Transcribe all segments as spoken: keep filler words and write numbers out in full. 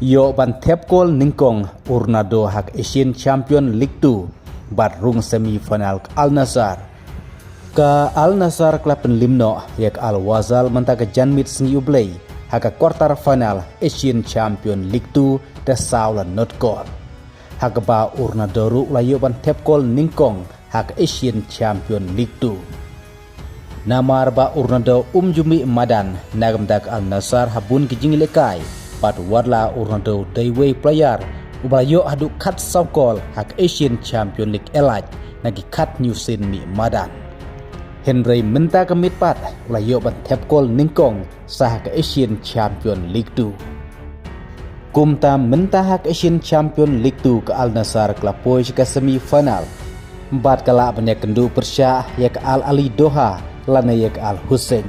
Ïoh ban thep kol nyngkong u Ronaldo ha ka Asian Champion League two bad rung semi final ka Al Nassr. Ka Al Nassr ka la pynliem noh ïa ka Al Wazal mynta ka janmiet sngi U Blei ha ka quarter final Asian Champion League two da saw la not kol. Ha kaba u Ronaldo ruh u la ïoh ban thep kol nyngkong ha ka Asian Champion League two. Namar ba u Ronaldo um ju mih madan na ka bynta ka Al Nassr ha bun ki jingïalehkai, bad wat la u Ronaldo dei uwei u player uba la ïoh haduh khatsaw kol ha ka Asian Champion League elait na ki khathynñiew sien mih madan. Hynrei mynta ka miet pat u la ïoh ban thep kol nyngkong sa ha ka Asian Champion League two. Kumta mynta ha ka Asian Champion League two ka Al Nassr ka la poi sha ka semi final bad ka lah ban ïakynduh pyrshah ïa ka Al Ahli Doha lane ïa ka Al Hussein.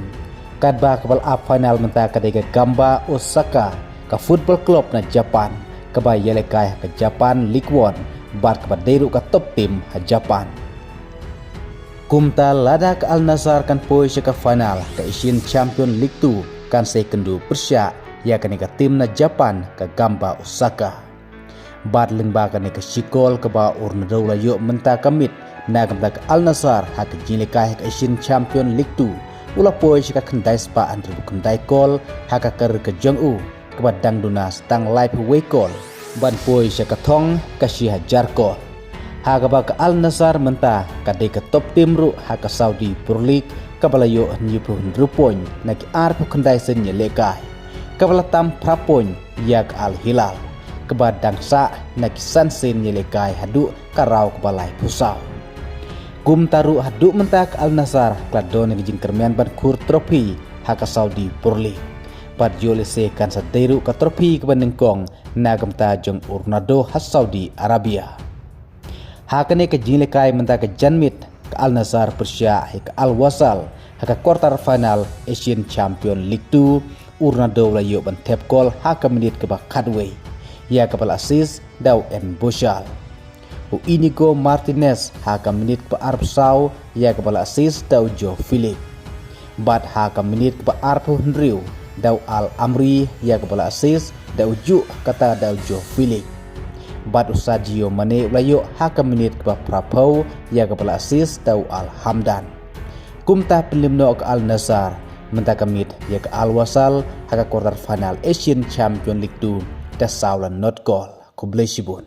Katba kaba la ap final mynta ka dei ka Gamba Osaka, ka football club na Japan kaba ïalehkai ha ka Japan League One bad kaba dei ruh ka top team ha Japan. Kumta lada ka Al Nassr kan poi sha ka final ka Asian Champion League two, kan sa ïakynduh pyrshah ïa kane ka team na Japan, ka Gamba Osaka. Bad lyngba kane ka shikol kaba u Ronaldo u la ïoh mynta ka miet na ka bynta ka Al Nassr ha ka jingïalehkai ha ka Asian Champion League two, u la poi sha ka khyndai spah hynriewphew khyndai kol ha ka career ka jong u, kaba dang duna sa tang laiphew wei kol ban poi sha ka thong ka shi hajar kol. Ha kaba ka Al Nassr mynta ka dei ka top team ruh ha ka Saudi Pro League, kaba la ïoh hynñiewphew hynriew point na ki arphew khyndai sien ïalehkai, kaba la tam phra point ïa ka Al Hilal, kaba dang sah na ki san sien ïalehkai haduh ka round kaba laiphew saw. Kumta ruh haduh mynta ka Al Nassr ka la don ïa ka jingkyrmen ban khur trophy ha ka Saudi Pro League. Bad ïoh lehse kan sa dei ruh ka trophy kaba nyngkong na ka bynta jong u Ronaldo ha Saudi Arabia. Ha kane ka jingïalehkai mynta ka janmiet ka Al Nassr pyrshah ïa ka Al Wazal ha ka quarter final Asian Champion League two, u Ronaldo u la ïoh ban thep kol ha ka minit kaba khatwei, ïa kaba la assist da u Embosal. U Inigo Martinez ha ka minit kaba arphew saw, ïa kaba la assist da u Joao Felix. Bad ha ka minit kaba arphew hynriew da u Al Amri, ïa kaba la assist da u Juh kata da u Joao Felix. Bad u Sadio Mane u la ïoh ha ka minit kaba phraphew, ïa kaba la assist da u Al Hamdan. Kumta pynliem noh ka Al Nassr mynta ka miet ïa ka Al Wazal ha ka quarter final Asian Champion League two da saw la not kol. Khublei shibun.